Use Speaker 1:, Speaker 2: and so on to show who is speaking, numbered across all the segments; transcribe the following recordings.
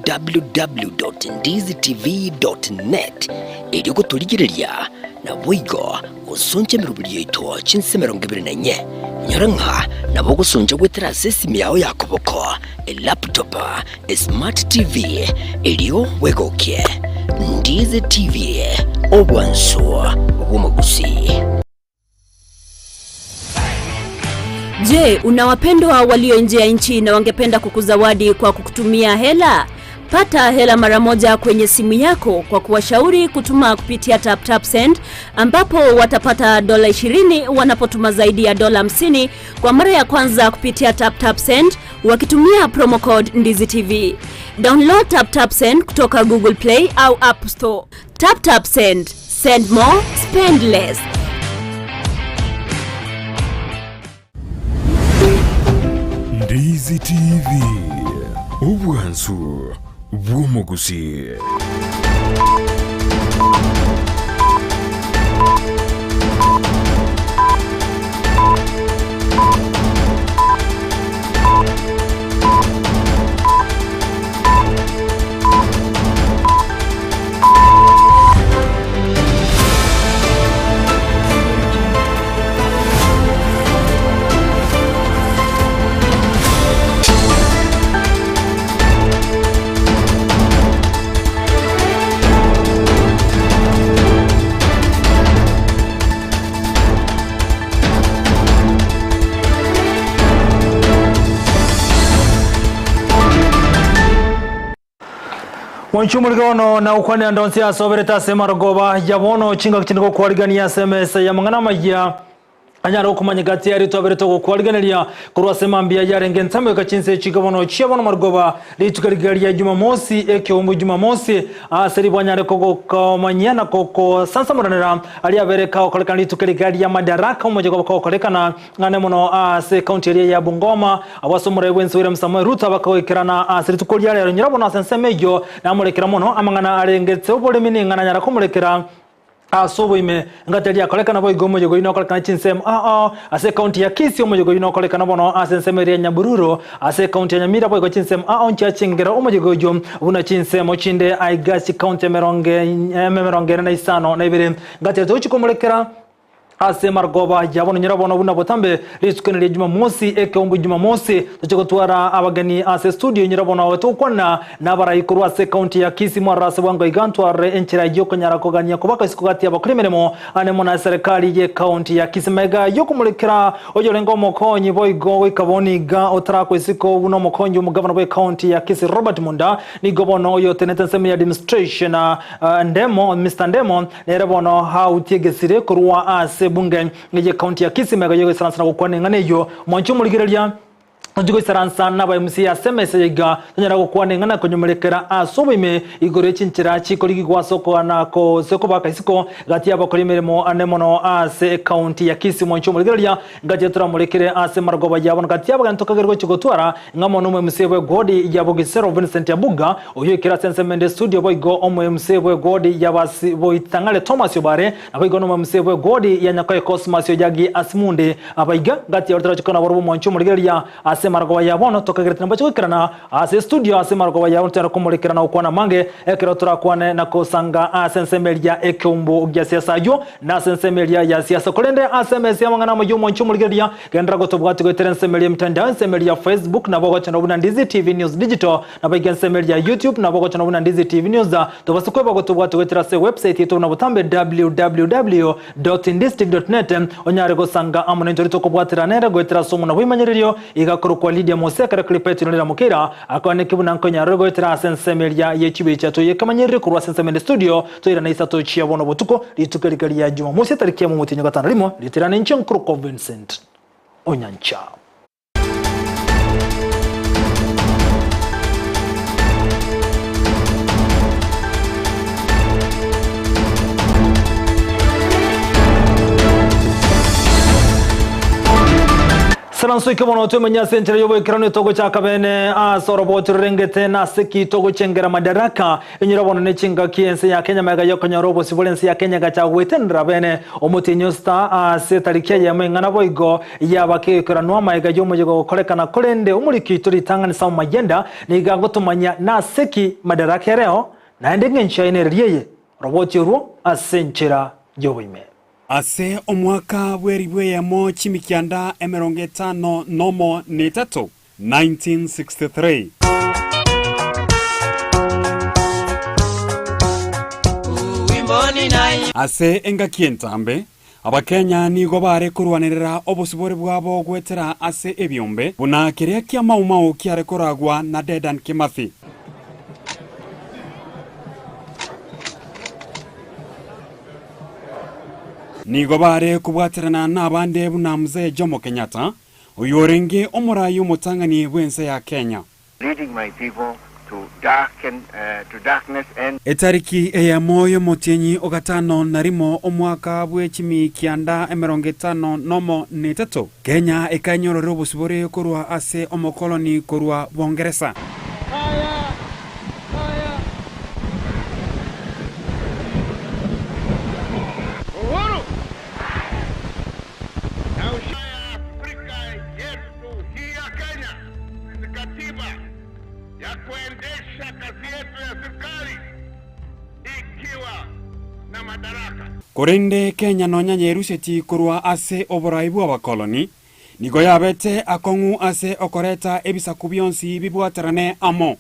Speaker 1: www.ndizitv.net erio gotorigereria, naboigo gosoncha emeroberi yaito chinse 24. Nyora ng'a nabo ogosoncha goetera ase esimi yao ya koboko, elaptop, esmart TV, erio bwegokie. Ndizi TV, obwansu bw'omogusii.
Speaker 2: Je, una wapendwa walio nje ya nchi na wangependa kukuzawadi kwa kukutumia hela? Pata hela mara moja kwenye simu yako kwa kuwashauri kutuma kupitia TapTap Send ambapo watapata dola 20 wanapotuma zaidi ya dola 50 kwa mara ya kwanza kupitia TapTap Send wakitumia promo code Ndizi TV. Download TapTap Send kutoka Google Play au App Store. TapTap Send. Send more, spend less.
Speaker 3: Ndizi TV, obwansu bw'omogusii.
Speaker 4: Mwanche omorige bono na gokwanera ande onsi ase oberete ase amarogoba ya bono chingaki chinde gokwarigania ase emesa y'amang'ana amayia anyare gokomanyeka ati aria twaberete gokwariganeria korwa ase mambia yarenge entambe goika chinsa echike bono chia bono marogoba rituko rigiya ria Jumamosi ekeumbu Jumamosi ase ribo anyare kogokomanyia na kogosansamoranera aria abere kagokorekana rituko rigiya ria Madaraka omochie koba kogokorekana Ng'ane mono ase ekaunti eria ya Bungoma, abwo ase omorai bw'ense William Samoei Ruto abakoikerana ase rituko ria rero nyira bono ase ensemo eyio namorekera mono amang'ana arengete oboremi ning'ana anyara komorekera ase oboime ngati aria akorekana boigo omoyega oyio nokorekana chinsemo ao ase ekaunti ya Kisii omoyega oyio nokorekana bono ase ensemo eria ya Nyabururu ase ekaunti ya Nyamira boigo chinsemo ao nchiachengera omoyega oyio buna chinsemo chinde aiga chikaunti emerongo ene na isano na ibere ngati aria togochia komorekera Ase marogoba ya bono nyora bono buna botambe rituko eri ria Jumamosi, ekeombe Jumamosi, toche gotwara abageni ase estudio nyora bono togokwana nabarai korwa ase ekaunti ya Kisii mwarore ase bwango iga ntwarore enchera yokonyara kogania kobaka isiko gati y'abakori emeremo ane mono ase serikali y'ekaunti ya Kisii magega yokomorekera oyorenge omokonyi boigo goika bono iga otarakwa isiko buna omokonyi omogavana bw'ekaunti ya Kisii Robert Munda nigo bono oyotenete ensemo ya administration Ndemo Mister Ndemo Nere bono autie egesire korwa ase ebunge y'ecounty ya Kisii magega y'ogoisaransa na gokwana eng'ana eyio. Mwanche omorigereria, tochie goisaransa n'aba MCA ase emesa eye iga, tonyare gokwana eng'ana konyomorekera ase oboime igoro ye chinchera chikorigigwa ase okoana gose kobaka isiko gati y'abakori emeremo ane mono ase ecounty ya Kisii. Mwanche omorigereria, Ngachie toramorekere ase marogoba ya bono gati y'abageni tokageire gochia gotwara, ng'a mono omo-MC bw'egwodi ya Bogisero Vincent Abuga, oyio oikire ase ensemo ende estudio boigo omo-MC bw'egwodi ya Basi Boitang'are Thomas Obare, naboigo nomo-MC bw'egwodi ya Nyakoe Cosmas Oyagi Asimundi. Abaiga gati yabo torache kona barobwo mwanche omorigereria ase marogoba ya bono tokagerete nabache goikerana ase estudio ase marogoba ya bono tonyare komorekera na gokwana amange ekero torakwane na kosanga ase ensemo eria ekeumbu gia siasa ayio Nase ensemo eria ya siasa, korende ase emesa y'amang'ana amayia omwanchi omorigereria, genderera gotobwatia goetera ensemo eria y'emitandao, ensemo eria ya Facebook, nabo ogochana buna Ndizi TV News Digital, naboigo ensemo eria ya YouTube, nabo ogochana buna Ndizi TV News. Tobasa kweba gotobwatia goetera ase ewebsite yaito buna botambe www.ndizitv.net, onyare gosanga amo naintwe riria tokobwatera nere goetera ase omonwa bw'emanyererio, iga akorokwa Lydia Mose ekero clip yaito ino riramokeira, Akoaneke buna nkonyarore goetera ase ensemo eria ye chibicha toyekemanyererie korwa ase ensemo ende studio toirane isato chia bono botuko rituko erike ria Jumamosi etariki ya momotienyi gatano rimo ritirane inche nkorokwa Vincent Onyancha. Toikaranse oike bono twemenye ase enchera y'oboikeranu etogochaka bene ase oroboti rorengete nase ki togochengera madaraka enyora bono ne chingaki ense ya Kenya magega yokonyora obosibore ense ya Kenya egacha goetenenera bene omotienyi o sita ase etariki eyemo eng'ana boigo yaba kegoikeranwa magega y'omoyega ogokorekana korende omoriki oito ritang'ani Sam Mayenda nigo agotomanyia nase ki madaraka ereo naende engencho yaye nereria eye oroboti orwo ase enchera y'oboime.
Speaker 5: Ase omwaka bw'eribu eyemo chimikianda emerongo etano nomo na etato, 1963. Ase engaki entambe, Abakenya nigo bare korwanerera obosibore bwabo goetera ase ebiombe, buna keria kia Mau Mau kiare koragwa na Dedan Kimathi. Nigo bare kobwaterana nabande buna Mzee Jomo Kenyatta, oyorenge omorai omotang'ani bw'ense ya Kenya.
Speaker 6: Leading my people to darken, to darkness and.
Speaker 5: Etariki eyemo y'omotienyi o gatano na rimo omwaka bwe chimikianda 50 nomo na etato, Kenya ekainyorera obosibore korwa ase omokoloni korwa Bongeresa. Korende Kenya nonya yeruseti korwa ase oborai bw'abakoloni, Nigo yabete akong'u ase okoreta ebisaku bionsi bibwaterane amo.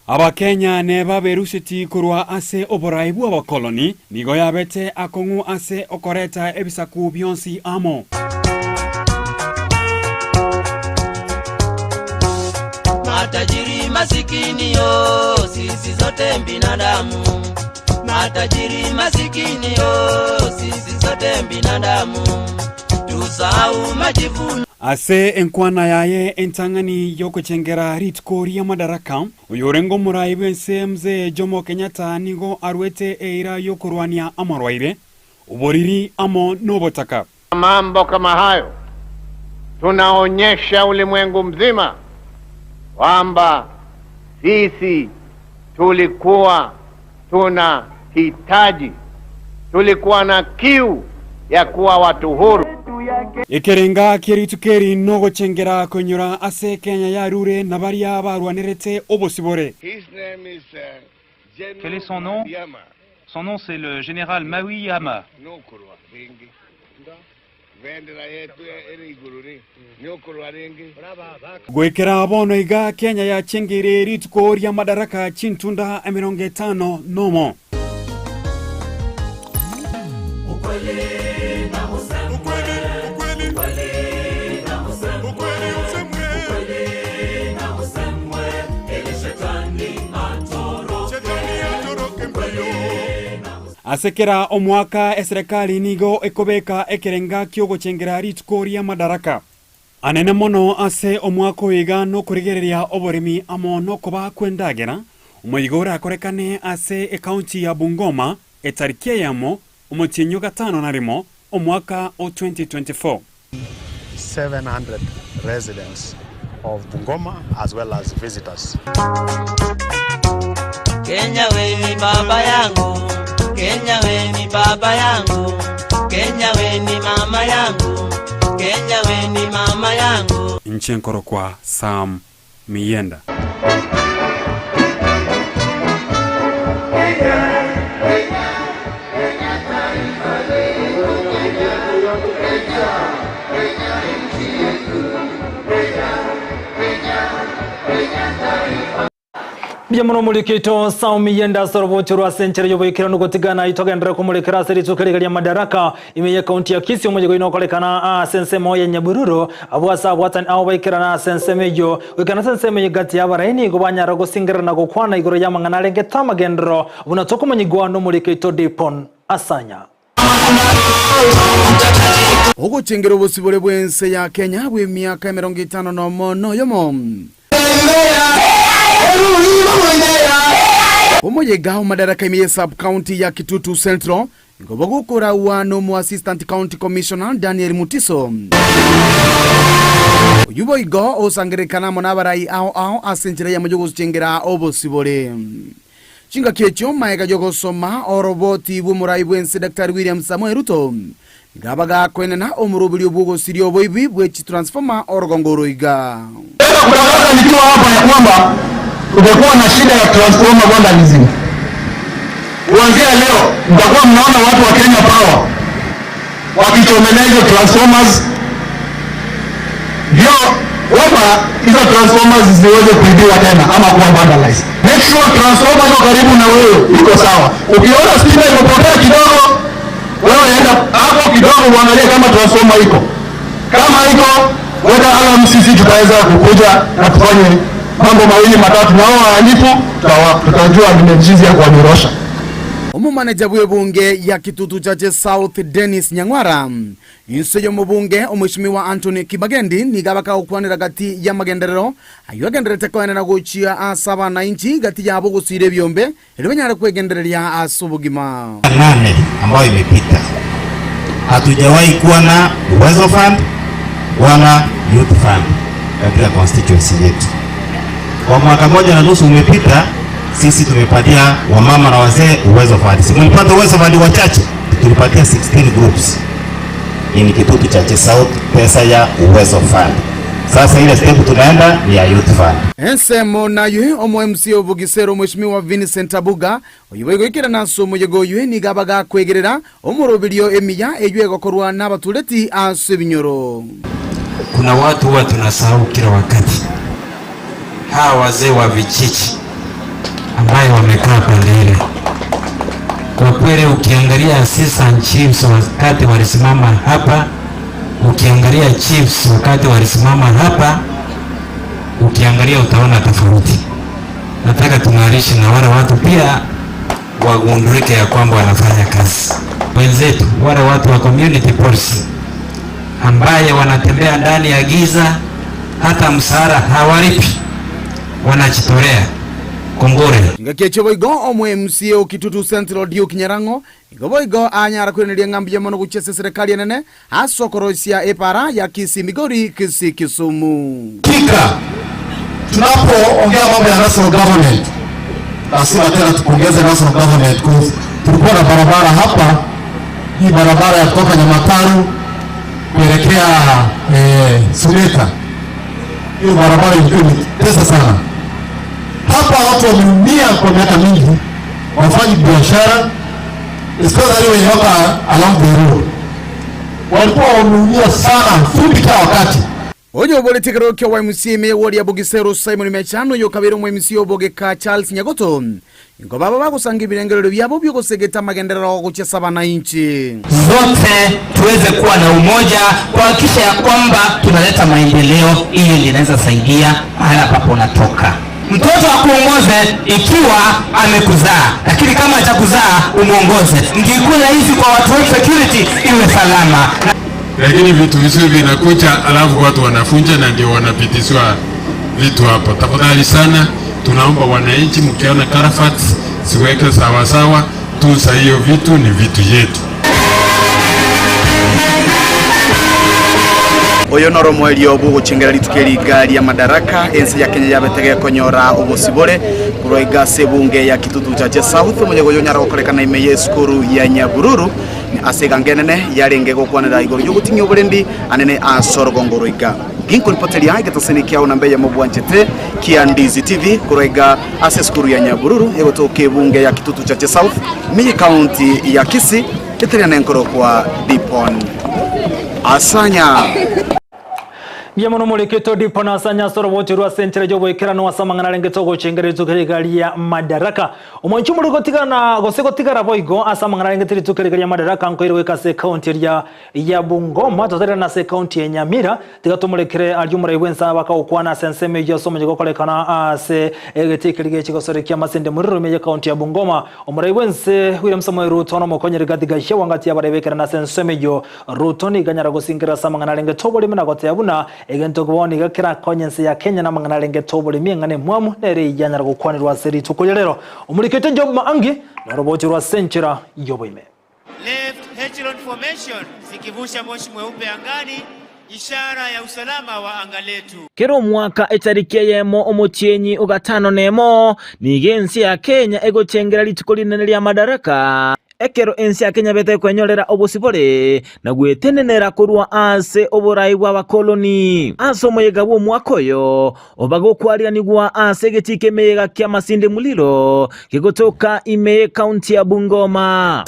Speaker 5: Abakenya neba beruseti korwa ase oborai bw'abakoloni, nigo yabete akong'u ase okoreta ebisaku bionsi amo.
Speaker 7: Matajiri masikini yo, sisi zote mbinadamu. Matajiri masikini yo, sisi zote mbinadamu. Tusahau majivuno.
Speaker 5: Ase enkwana yaye entang'ani y'ogochengera rituko ri'amadaraka, oyorenge omorai bw'ense Mzee Jomo Kenyatta nigo arwete eira y'okorwania amarwaire, oboriri amo nobotaka.
Speaker 6: Mambo kama hayo tunaonyesha ulimwengu mzima kwamba sisi tulikuwa tunahitaji, tulikuwa na kiu ya kuwa watu huru.
Speaker 5: Ekerenga kie rituko eri nogochengera koinyora ase Kenya yarure na baria barwanerete obosibore.
Speaker 8: Quel est son nom? Son nom c'est le général Maui Hama.
Speaker 5: Goikera bono iga Kenya yachengeire rituko ria madaraka chintunda 51. Ase kera omwaka eserekari nigo ekobeka ekerenga ki'ogochengera rituko ri'amadaraka anene mono ase omwaka oyo iga nokorigereria oboremi amo nokoba kw'endagera, omoyiga orakorekane ase ekaunti ya Bungoma etariki eyemo omotienyi o gatano na rimo omwaka o 2024.
Speaker 9: 700 residents of Bungoma as well as visitors.
Speaker 7: Kenya we ni baba yangu, Kenya we ni baba yangu, Kenya we ni mama yangu, Kenya we ni mama yangu.
Speaker 5: Inche nkorokwa Sam Miyenda.
Speaker 4: Mbuya mono omoriki oito Saumi Yenda ase orobocho rwa ase enchera y'oboikeranu gotigana ayio togenderere komorekera ase rituko riga ria Madaraka ime y'ekaunti ya Kisii omoyega oyio nokorekana ase ensemo ya Nyabururu abwo ase abwatani ao baikerana ase ensemo eyio goikera ase ensemo eyio gati y'abarai nigo banyara gosingerera na gokwana igoro y'amang'ana arengete amagenderero buna tokomanyigwa nomoriki oito Dipon Asanya.
Speaker 10: Ogochengera obosibore bw'ense ya Kenya bw'emiaka emerongo etano nomo noyomo. Omoyega o madaraka ime ye sub-county ya Kitutu Central nigo bogokoraua nomo Assistant County Commissioner Daniel Mutiso. Oyio boigo osangererekana amo nabarai ao ao ase enchera eyemo y'ogochengera obosibore. Chingaki echio magega y'ogosoma oroboti bw'omorai bw'ense Daktari William Samoei Ruto, nigo bagakoenena omoroberio bw'ogosiria oboibi bwe chitransformer orogongo oro iga.
Speaker 11: Nataka kutangaza nikiwa hapa ya kwamba kutakuwa na shida ya transformer vandalism. Kuanzia leo mtakuwa mnaona watu wa Kenya Power wakichomelea hizo transformers, ndio kwamba hizo transformers zisiweze kuibiwa tena ama kuwa vandalized. Make sure transformer iko karibu na wewe iko sawa. Ukiona stima imepotea kidogo, wewe enda hapo kidogo uangalie kama transformer iko. Kama iko, weka alarm, sisi tutaweza kukuja na tufanye mambo mawili matatu, na hao wahalifu tutajua ni jinsi ya kuwanyorosha.
Speaker 10: Omomaneja bw'ebunge ya Kitutu Chache South Dennis Nyang'wara, inse y'omobunge Omweshimiwa Anthony Kibagendi nigo abakagokwanera gati y'amagenderero ayio agendererete koenena gochia ase abanainchi gati yabo gosiira ebiombe erio banyare kwegendereria ase obogima.
Speaker 12: Nane ambayo imepita hatujawahi kuwa na Uwezo Fund wala Youth Fund katika constituency yetu. Kwa mwaka moja na nusu umepita, sisi tumepatia wamama na wazee Uwezo Fund. Si mlipata Uwezo Fund wachache? Tulipatia 16 groups in Kitutu Chache South pesa ya Uwezo Fund. Sasa ile step tunaenda ni ya Youth Fund.
Speaker 10: Ensemo naye omo MCA o Bugisero Mweshimiwa Vincent Abuga oyio boigo goikerana ase omoyega oyio nigo abagakwegerera omoroberio emiya eyio egokorwa nabatureti ase ebinyoro.
Speaker 13: Kuna watu huwa tunasahau kila wakati, hawa wazee wa vijiji ambaye wamekaa pande ile. Kwa kweli ukiangalia assistant chiefs wakati walisimama hapa, ukiangalia chiefs wakati walisimama hapa, ukiangalia utaona tofauti. Nataka tung'arishe na wale watu pia wagundulike ya kwamba wanafanya kazi. Wenzetu wale watu wa community policy ambaye wanatembea ndani ya giza, hata mshahara hawalipi, wanajitolea. Kongore.
Speaker 10: Engaki echio boigo omo MCA o Kitutu Central Duke Nyarang'o nigo boigo anyara koiraneria ng'a mbuya mono gochia ase eserekari enene ase okoroisia epara ya Kisii Migori Kisii Kisumu.
Speaker 11: Hakika tunapoongea mambo ya national government lazima tena tupongeze national government kwa tulikuwa na barabara hapa, hii barabara ya kutoka Nyamataru kuelekea eh, Suneta. Hiyo barabara ilikuwa imetesa sana. Hapa watu wameumia kwa miaka mingi, wafanyi biashara especially wenye wako along the road walikuwa wameumia sana, vumbi kila wakati.
Speaker 10: Oyoboreti ekerero kia YMCA ime y'Ewodi ya Bogisero Simon Mechano oyo okabeire omo-MC obogeka Charles Nyagoto nigo baba bagosanga ebirengererio biabo bi'ogosegeta amagenderero gochia ase abanainchi.
Speaker 14: Zote tuweze kuwa na umoja kuhakikisha ya kwamba tunaleta maendeleo, ili linaweza saidia mahala ambapo unatoka. Mtoto akuongoze ikiwa amekuzaa, lakini kama hajakuzaa umuongoze. Ingekuwa rahisi kwa watu wa security iwe salama.
Speaker 15: Lakini vitu vizuri vinakuja, alafu watu wanafunja na ndio wanapitishwa vitu hapo. Tafadhali sana, tunaomba wananchi, mkiona karafati siweke sawasawa, tunza hiyo vitu, ni vitu yetu.
Speaker 10: Oyo noro omoerio bw'ogochengera rituko eri iga ria Madaraka, ense ya Kenya yabete gekonyora obosibore korwa iga ase ebunge ya Kitutu Chache South, omoyega oyo onyare gokorekana ime y'esukuru ya Nyabururu ase eganga enene yarenge gokwanera igoro y'ogoting'ia oborendi anene ase orogongo oro iga. Ginkoripoteria egetaseni kiao namba eyemo bwanchete kia Ndizi TV korwa iga ase esukuru ya Nyabururu egotoka ebunge ya Kitutu Chache South ime y'ecounty ya Kisii eteria nenkorokwa Dipon Asanya.
Speaker 4: Mbuya mono morekete Odipo na ase anyase orobocho rwa ase enchera y'oboikeranu ase amang'ana arengete ogochengera rituko riga ria Madaraka. Omwanchi omoriri gotigana gose gotigara boigo ase amang'ana arengete rituko riga ria Madaraka nkoire goika ase ekaunti eria ya Bungoma totarerane ase ekaunti ya Nyamira. Tiga tomorekere aria omorai bw'ense abakagokwana ase ensemo eyio ase omonye gokorekana ase egetii keria gechi gosore kia Masinde Muriro ime y'ekaunti ya Bungoma. Omorai bw'ense William Samoei Ruto na omokonyi Rigathi Gachagua ngati y'abarai bekerana ase ensemo eyio. Ruto nigo anyara gosingerera ase amang'ana arengete oboremi na goteba buna egento kebao nigo kerakonye ense ya Kenya namang'ana arengete oboremi eng'ana emwamu nere eyio anyara gokwanerwa ase rituko ria rero. Omorikete Job Maangi norobochi rwa ase enchera y'oboime.
Speaker 16: Left Echelon Formation zikivusha moshi mweupe angani, ishara ya usalama wa anga letu.
Speaker 17: Kera omwaka etariki eyemo omotienyi o gatano nemo, nigo ense ya Kenya egochengera rituko rinene ria Madaraka, ekero ense ya Kenya bete kwenyorera obosibore na gwetenenera korwa ase oborai bw'abakoloni. Ase omoyega bw'omwaka oyo, obagokwariganigwa ase egetii ki'emeyega kia Masinde Muliro gegotoka ime y'ekaunti ya Bungoma.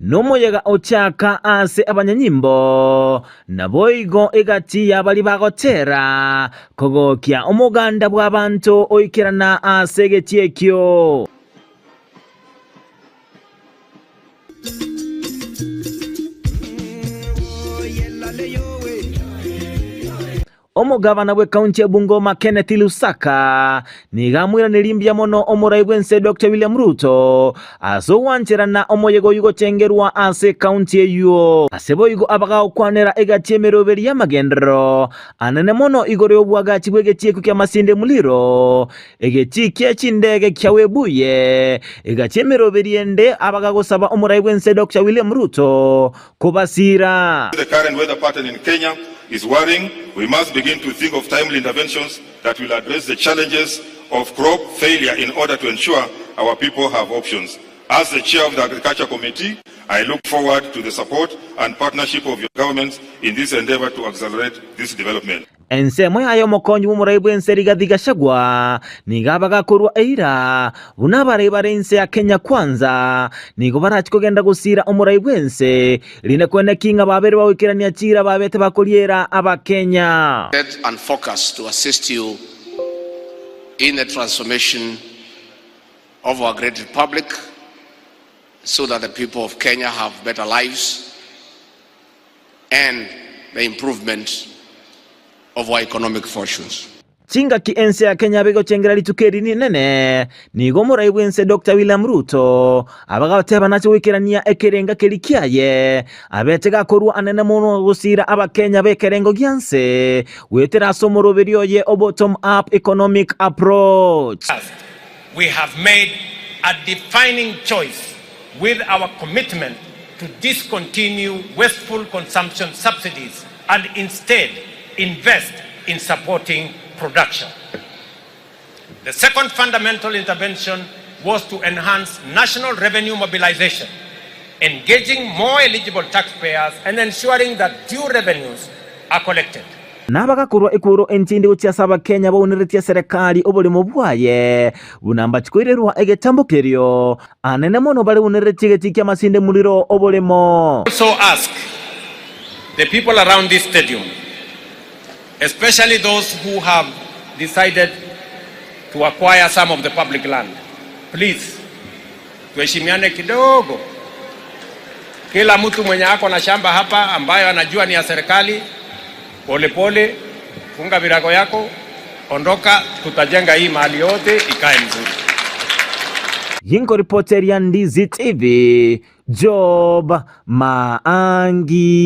Speaker 17: Nomoyega ochaka ase abanyanyimbo, naboigo egati y'abaria bagotera, kogokia omoganda bw'abanto oikerana ase egetii ekio. Omogabana bw'ekaunti ya Bungoma Kenneth Lusaka nigo amoiranerie mbuya mono omorai bw'ense Doctor William Ruto ase ogwancherana omoyega oyio gochengerwa ase ekaunti eyio. Ase boigo abagakwanera egati y'emeroberi y'amagenderero anene mono igoro y'obwagachi bw'egetieko kia Masinde Muliro, egetii kie chindege kia Webuye, egati y'emeroberi ende abagagosaba omorai bw'ense Doctor William Ruto kobasiira.
Speaker 18: The current weather pattern in Kenya is worrying, we must begin to think of timely interventions that will address the challenges of crop failure in order to ensure our people have options. As the chair of the Agriculture Committee, I look forward to the support and partnership of your governments in this endeavor to accelerate this development.
Speaker 17: Ensemo yaye omokonyi bw'omorai bw'ense Rigathi Gachagua nigo abagakorwa eira buna abarai bare inse ya Kenya Kwanza nigo barachi kogenda gosiira omorai bw'ense rinde kwene ki ng'a babere bagoikerania chiira babete bakoriera Abakenya.
Speaker 19: Set and focus to assist you in the transformation of our great republic so that the people of Kenya have better lives and the improvement of our economic fortunes.
Speaker 17: Chingaki ense ya Kenya begochengera rituko eri rinene, nigo omorai bw'ense Doctor William Ruto abagoteba nache goikerania ekerenga keria kiaye abete gakorwa anene mono gosiira abakenya b'ekerengo gianse goetera ase omoroberio oye o Bottom Up Economic Approach.
Speaker 20: We have made a defining choice with our commitment to discontinue wasteful consumption subsidies and instead invest in supporting production. The second fundamental intervention was to enhance national revenue mobilization, engaging more eligible taxpayers and ensuring that due revenues are collected.
Speaker 17: Nabagakorwa ekworo entindi gochia ase Abakenya bauneretie eserekari oboremo bwaye, buna mbachie koirerwa egetambo kerio, anene mono bareuneretie egetii ki'amasinde moriro oboremo.
Speaker 20: Also ask the people around this stadium, especially those who have decided to acquire some of the public land, please tuheshimiane kidogo. Kila mtu mwenye ako na shamba hapa ambayo anajua ni ya serikali, polepole, funga virago yako, ondoka, tutajenga hii mahali yote ikae mzuri.
Speaker 17: Ginkoripoteria Ndizi TV, Job Maangi.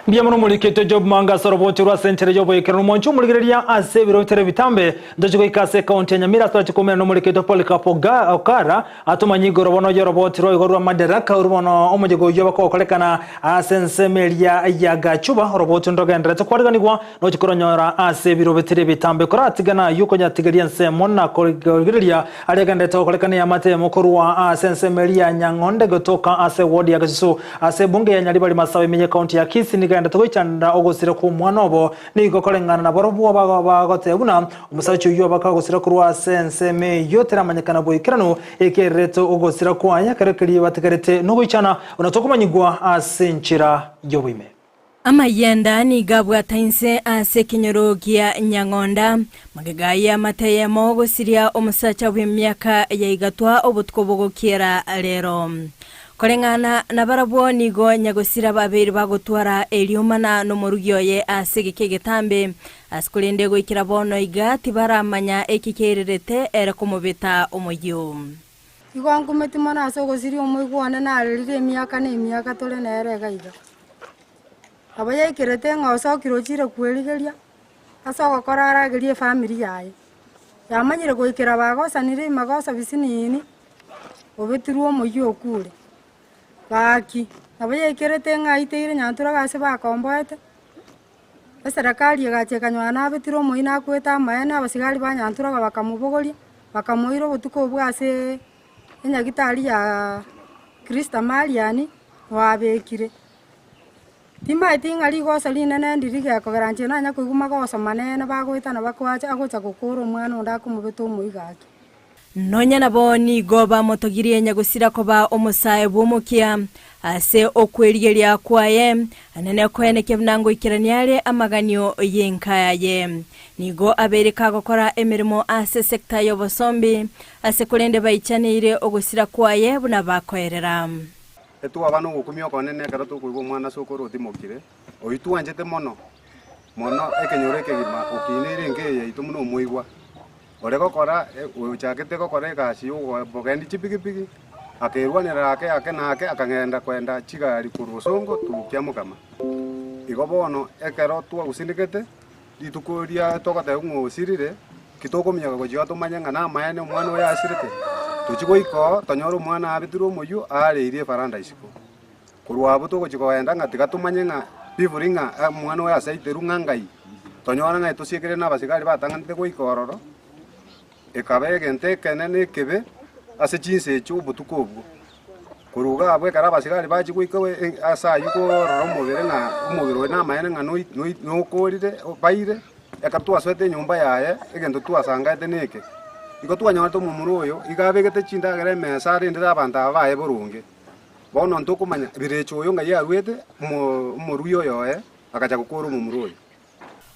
Speaker 4: Mbuya mono omorikete Job Manga ase orobocho rwa ase enchera y'oboikeranu omonche omorigereria ase ebiro bitari ebitambe ntoche goika ase ekaunti ya Nyamira ase torache koumera nomorikete Polycarp Okara atomanye igoro bono y'oroboti rwa igoro rwa Madaraka orwo bono omoyega oyio bakogokorekana ase ensemo eria ya Gachuba oroboti ndogenderete kwariganigwa nochi koronyora ase ebiro bitari ebitambe koratigana ayio konyatigeria ensemo na korigereria aria agenderete gokorekana eamate eyemo korwa ase ensemo eria ya Nyang'onde gotoka ase ewodi ya Gesusu Ase ebunge ya Nyaribari Masawe ime ye county ya Kisii nigo. bagendete goichanera ogosira kw'omwana obo. Nigo koreng'ana nabarobwo bagoteba buna omosacha oyio bakagosira korwa ase ensemo eyio teramanyekana boikeranu, ekererete ogosira kwaye ekero keria batigarete nogoichana buna tokomanyigwa ase enchera y'oboime.
Speaker 21: Amayenda nigo abwata inse ase ekenyoro gia Nyang'onda, magega y'amate eyemo gosiria omosacha bw'emiaka ya igatwa obotuko bogokiera rero. Koreng'ana nabarabwo nigo nyagosira babeire bagotwara eriomana nomorugi oye ase egeka egetambe, ase korende goikera bono iga tibaramanya eki kiairerete ere komobeta omoyio.
Speaker 22: Igo nkumeti mono ase ogosiria omoigwa one narerire emiaka na emiaka tore nere iga iga. Nabo yaikerete ng'a osokire ochire kwerigeria ase ogokora aragerie efamiri yaye. Yamanyire goikera bagosanire imagoso bisinini, obetirwe omoyio okure. Gaki, nabo yaikerete ng'a aiteire nyanturage ase bakomboete, Eserekari egacha ekanyora nabetire omoina akwete amaene, abasigari ba Nyanturaga bakamobogoria, bakamoira obotuko obwo ase enyagitari ya Christa Marian oabekire. Timanyeti ng'a rigoso rinene ndiri gekogera inche nanya koigwa magoso manene bagoetana bakoacha agocha gokora omwana onde akomobeta omoigo ake.
Speaker 21: Nonya nabo nigo bamotogirie nyagosira koba omosae bw'omokia ase okwerigeria kwaye, anene koenekia buna ngoikerania are amaganio y'enka yaye. Nigo abeire kagokora emeremo ase sector y'obosombi, ase korende baichaneire ogosira kwaye buna bakoerera.
Speaker 23: Etwaba nogokumia okonene ekero tokoigwa omwana ase okore otimokire, oyio twanchete mono mono ekenyoro ekegima okineire enka eye yaito buna omoigwa. Ore gokora oyochakete gokora egasi y'obogendi chipigipigi, akerwanerera ake ake na ake, akagenda kwenda chigari korwa bosongo turukia mokama. Igo bono ekero twagusindekete, rituko riria togoteba ng'a osirire, ki tokominyoka gochia tomanye ng'a namaene omwana oyo asirete? Tochia goika oo, tonyore omwana abetirwe omoyio areirie efaranda isiko. Korwa abwo togochia kogenda ng'a tiga tomanye ng'a biburi ng'a omwana oyo asaiterwe ng'a ngai, tonyore ng'a etosiekire na abasigari batang'anete goika ororo, ekaba egento ekenene ekebe ase chinsa echio obotuko obwo. Korwa iga abwo ekero abasigari bachia goika ase aywo korora omobere ng'a omobere oyo namaene ng'a noi noi nokorire baire, ekero twasoete enyomba yaye, egento twasangaete neke, igo twanyorete omomura oyo, iga abegete chindagera emesa arendere abanto aba baye boronge. Bono ntokomanya birecha oyo ng'ai arwete, omoruya oyo oye agacha gokora omomura oyo.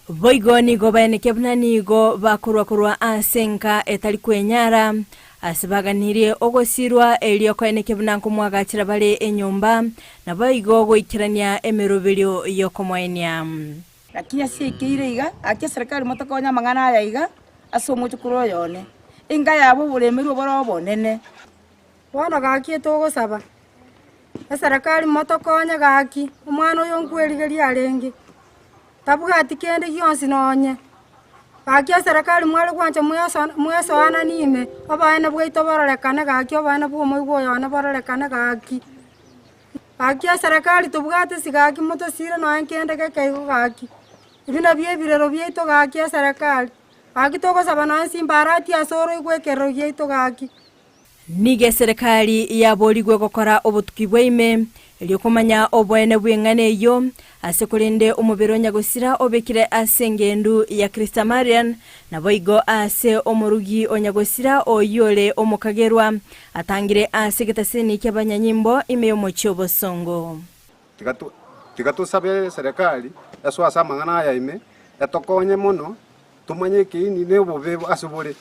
Speaker 21: Boigo nigo baenekia buna nigo bakorwa korwa ase enka etari kwenyara, ase baganirie ogosirwa, erio koenekia buna nkomwagachera bare enyomba, naboigo goikerania emeroberio y'okomoenia.
Speaker 24: Lakini ase ekeire iga, gaki eserekari motokonye amang'ana aya iga ase omochokoro oyo one, enka yabo oboremerwa obore obonene.
Speaker 22: Bono gaki etogosaba, eserekari motokonye gaki, omwana oyo nkwerigeria arenge, tabwati kende gionsi nonye. Gaki eserekari mware gwancha mwesoanani ime, oboene bwaito bororekane gaki oboene bwa omoigwa oyo one bororekane gaki. Gaki eserekari tobwate ase gaki motosire nonye kende geke igo gaki, ebi nabio ebirero biaito gaki eserekari, gaki togosaba nonye simbarati ase oroigwe ekerero giaito gaki.
Speaker 21: Nigo eserekari yaborigwe gokora obotuki bwa ime, erio komanya oboene bw'eng'ana eyio, ase korende omobere o nyagosira obekire ase engendu ya Christamarian, naboigo ase omorugi o nyagosira oyio ore omokagerwa, atangire ase egetaseni ki'abanyanyimbo ime y'omochie obosongo.
Speaker 23: Tiga to, tiga tosabe eserekari esoe ase amang'ana aya ime, etokonye mono, Tomanye ekeini na obobe ase bore,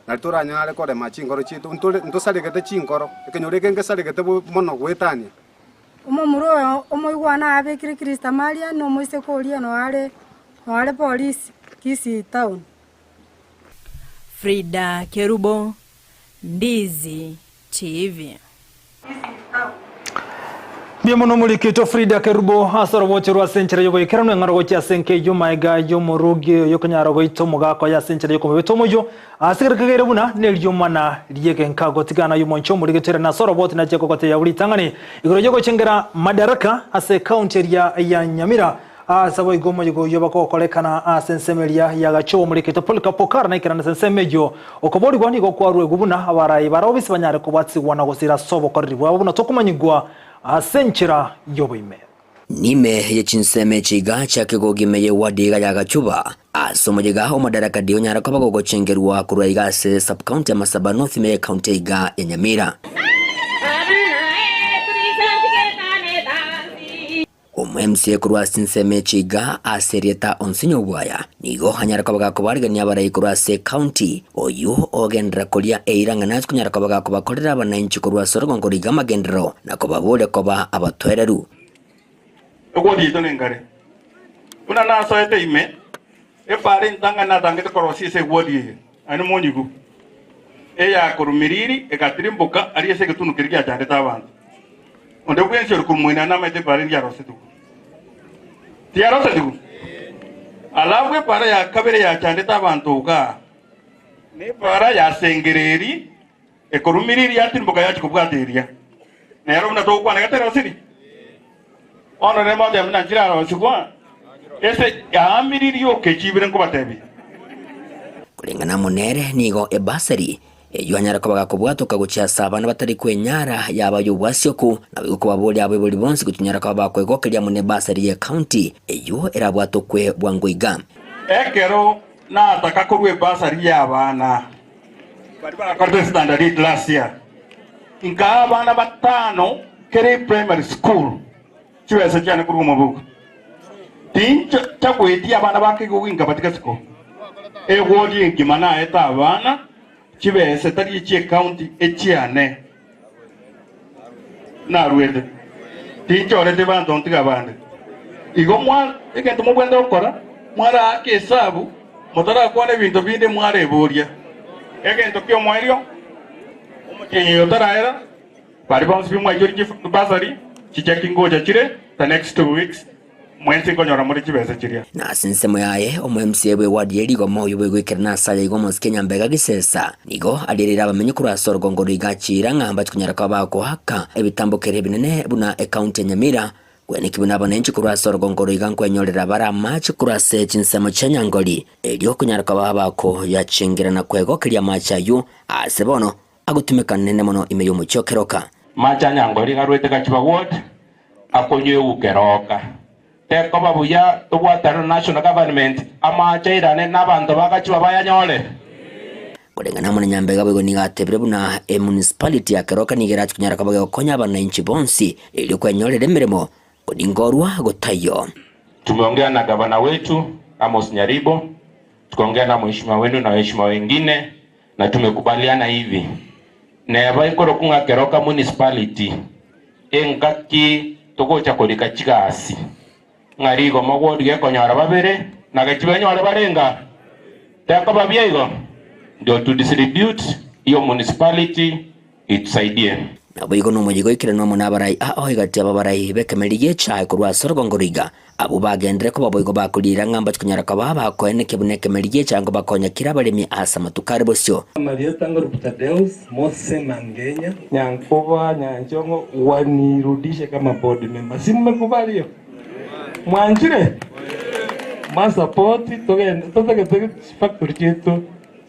Speaker 23: nari toranyare korema chinkoro chiaito. Ntore ntosaregete chinkoro, ekenyoro eke ngesaregete bo mono goetania.
Speaker 22: Omomura oyo omoigwana abekire Christa Maria na omoiseke oria noare noare polisi Kisii town.
Speaker 21: Frida Kerubo, Ndizi TV.
Speaker 4: Mbuya mono omorikito Frida Kerubo ase oroboche rwa ase enchera y'oboikeranu eng'ora gochia ase enka eyio maega y'omorugi oyo okonyara goita omogaka oye ase enchera y'okomobeta omoyio ase kera kegeire buna neriomana ri'egenka gotigana y'omonche omorigito ere nase oroboti nachia kogoteya ritang'ani igoro y'ogochengera madaraka ase ekaunti eria ya Nyamira Ase boigo omoyega oyio bakogokorekana ase ensemo eria y'agachoa omorikito Polycarp Okara naikerane ase ensemo eyio. Okoborigwa nigo kwaruegwe buna abarai barobisi banyare kobwatigwa na gosira ase obokoreri bwabo buna tokomanyigwa ase enchera y'oboime.
Speaker 1: Nime ye chinsemo echi iga chia kegogi ime y'ewadi iga ya Gachuba, ase omoyega omodaraka di onyara koba gogochengerwa korwa iga ase sub-county ya Masaba North ime y'ecounty iga ya Nyamira. Omo-MCA korwa ase chinsemo echi iga ase erieta Onsinyo Obwaya nigo anyare koba gakobarigania abarai korwa ase ecounty oyio ogenderera koria eira ng'a nase konyara koba gakobakorera abanainchi korwa ase orogongo roiga amagenderero na kobaboria koba abatoereru.
Speaker 2: Egwoti yaito nenkare. Buna nasoete ime, epaara entang'ani natangete korosia ase egwoti eye, aye nomonyigu, eya korwa Miriri egatirimboka aria ase egetunu keria giachandete abanto. Onde bwensi ore korwa moino namaete epaara eria yarosetigwe. Tiyarosetigwe? Alafu epaara ya kabere yachandete abanto igaa, nepaara ya Sengereri Ekorwa Miriri yatirimboka yachia kobwata eria. Nero buna togokwana iga terosiri? Bono rende motebe buna nchirarosigwa ase aa Miriri yoka echibire nkobatebia.
Speaker 1: Koreng'ana amo nere nigo ebasari eyio anyare koba gakobwatoka gochia ase abana batari kwenyara yaba y'obwasioku, naboigo kobaboria abaibori bonsi gochinyara koba bakwegokeria amo nebasari y'ecounty eyio erabwatokwe bwango iga.
Speaker 2: Ekero nataka korua ebasari y'abana Baria barakorete standard eight last year, nkaa abana batano kera eprimary school chibesa chiane korwa omobuko. Tinchagwetie abana ba kegogo inkabatika isiko. Eward engima naete abana chibesa etari echie ecounty echiane naruete. Tinchoreti banto ntiga abande. Igo mwa egento mobwenerete gokora, mwaraake esabu motarakwana ebinto binde mwareboria. Egento ki'omoerio, omotienyi oyo otaraera, baria bonsi bimwaichorie chibasari, chicheki ngocha chire the next 2 weeks, mwensi nkonyora more chibesa chiria.
Speaker 1: Na ase ensemo yaye, omo-MCA bw'ewadi ye rigoma oyio bw'egoikerana ase aya igo omosike Nyambega Gisesa, nigo ariereire abamenyi korwa ase orogongo rwa Igachira ng'a mbache konyara koba bagoaka ebitambokero ebinene buna ekaunti ya Nyamira, Kweneki buna abanenchi korwa ase orogongo oro iga nkwenyorera bare amache korwa ase chinsemo chia nyangori, erio okonyara koba bakoyachengera na kwegokeria amache ayio, aase bono agotumeka nene mono ime y'omochie o Keroka.
Speaker 2: Amache a nyangori garwete Gachuba Ward akonywewu Keroka. Tekoba buya tobwatane na National Government amache airane na abanto ba Gachuba bayanyore.
Speaker 1: Koreng'ana amo na Nyambega boigo nigo atebire buna emunicipality ya Keroka nigo erache konyara koba gegokonya abananchi bonsi erio kwenyorera emeremo koningorwa gotaiyo.
Speaker 2: Tumeongea na gavana wetu Amos Nyaribo, tukaongea na mheshimiwa wenu na waheshimiwa wengine na tumekubaliana hivi, neba ikorokwa ng'a Keroka Municipality engaki togocha korika chigasi ng'a rigoma ward gekonyora babere na gechibenyore barenga tekoba buya igo ndio to distribute iyo municipality itusaidie.
Speaker 1: Naboigo nomoyigo oikeranwe amo nabarai ao egati y'ababarai b'ekemeri gi'echae korwa ase orogongo roiga, abwo bagenderere koba boigo bakoriira ng'a mbache konyara koba abakoenekia buna ekemeri gi'echae ngobakonya kera abaremi ase amatuko are bosio.
Speaker 3: Amarieta ngorupu Tadeus Mose Mangenya. Nyankoba Nyanchongo wanirudishe kama board member. Si mmekubali hiyo? Mwanchire? Mwasupport togende totagete chifactory chiaito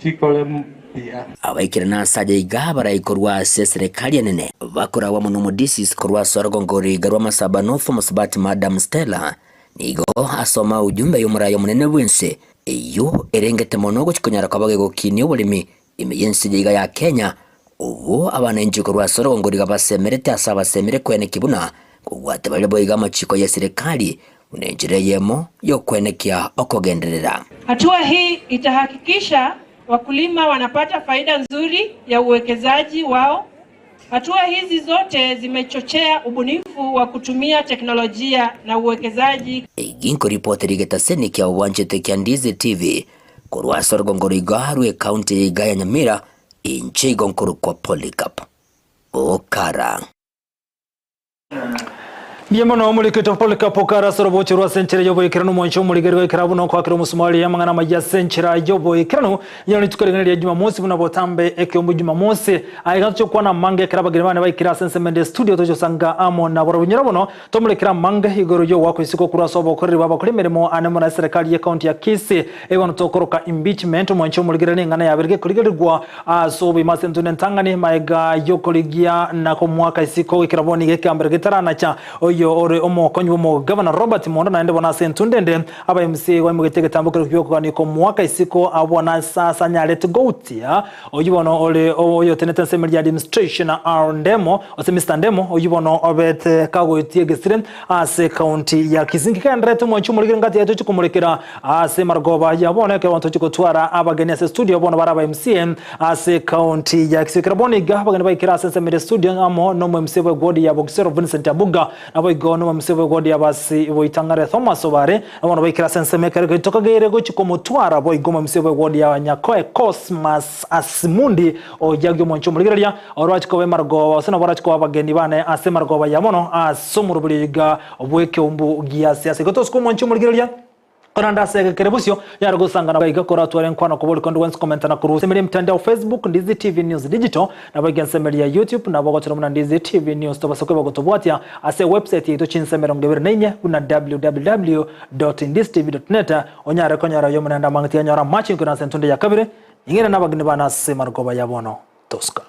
Speaker 3: chikore buya.
Speaker 1: Abaikire ase aye iga abarai korwa ase eserekari enene bakoragwa amo n'omodisisi korwa ase orogongo roiga rw'amasaba North Mosubati Madam Stella nigo asoma ujumbe y'omorai omonene bw'ense eyio erengete mono gochia konyara koba gegokinia oboremi ime y'ense eye iga ya Kenya obwo abananchi korwa ase orogongo roiga basemerete ase abasemire koenekia buna kobwate bare boigo amachiko y'eserekari buna enchera eyemo y'okoenekia okogenderera.
Speaker 6: Hatua hii itahakikisha wakulima wanapata faida nzuri ya uwekezaji wao. Hatua hizi zote zimechochea ubunifu wa kutumia teknolojia na uwekezaji.
Speaker 1: Ginkoripotera egetaseni kia obwanchete kia Ndizi TV korwa ase orogongo roiga rw'ecounty ya iga ya Nyamira, inche igo nkorokwa Polycarp Okara.
Speaker 4: Mbuya mono omorikito Polycarp Okara ase orobocho rwa ase enchera y'oboikeranu omwancho omorigeri goikera buna okoakera omosumari amang'ana amaya ase enchera y'oboikeranu Rirorio rituko ring'ana ria Jumamosi buna botambe ekeombe Jumamosi. Aiga toche gokwana amange ekero abageni bane baikire ase ensemo ende estudio toche gosanga amo nabarabwo. Nyora bono tomorekere amange igoro y'ogoakwa isiko korwa ase obokoreri bw'abakori emeremo ane mono eserekari y'ecounty ya Kisii ebono tokoroka impeachment omwanchi omorigereria neng'ana yabere gekorigerigwa ase oboima ase entunda entang'ani maega y'okorigia na komoaka isiko goikera bono iga ekeambero getaranacha oyo. Oyo ore omokonyi bw'omogavana Robert Monda naende bono ase entunda ende aba MCA igo aimogetie egetambo keria gi'okogania komoaka isiko abwo nase ase anyarete goutia oyio bono ore oyotenete ase emeri ya administration R Ndemo ase Mister Ndemo oyio bono obete kagoetia egesire ase ekaunti ya Kisii. Nkegendererete omwanchi omorikire ngati yaye tochie komorekera ase marogoba ya bono ekero tochie gotwara abageni ase studio bono bare aba MCA ase ekaunti ya Kisii. Ekero bono iga abageni baikire ase ensemo ere studio amo nomo MCA bwe ward ya Bogisero Vincent Abuga naboigo nomo MCA bwe ward ya Basi Boitang'are Thomas Obare bono baikire ase ensemo ekero tokageire gochia komotwara boigo omo MCA bwe ward ya Nyakoe Cosmas Asimundi oyagia omwanchi omorigereria Oroche koba emarogoba, gose nabo oroche koba abageni bane ase emarogoba ya mono ase omoroberi oiga bw'ekeumbu gi'ase ase. Igo tosuka omwanchi omorigereria, korende ase egekere bosio yare gosangana iga koratware enkwano koboria konde gwensi komenta na korwa ensemeri y'emitandao Facebook, Ndizi TV News Digital, nabo iga ensemeri ya YouTube nabo ogochora buna Ndizi TV News. Tobasa kweba gotobwatia ase ewebsite yaito chinsa 24 buna www.ndizitv.net onyare konyora ayio omonene amang'iti anyore amache nkoro ase entunde ya kabere, ing'ende nabageni bane ase emarogoba ya bono. Tosca.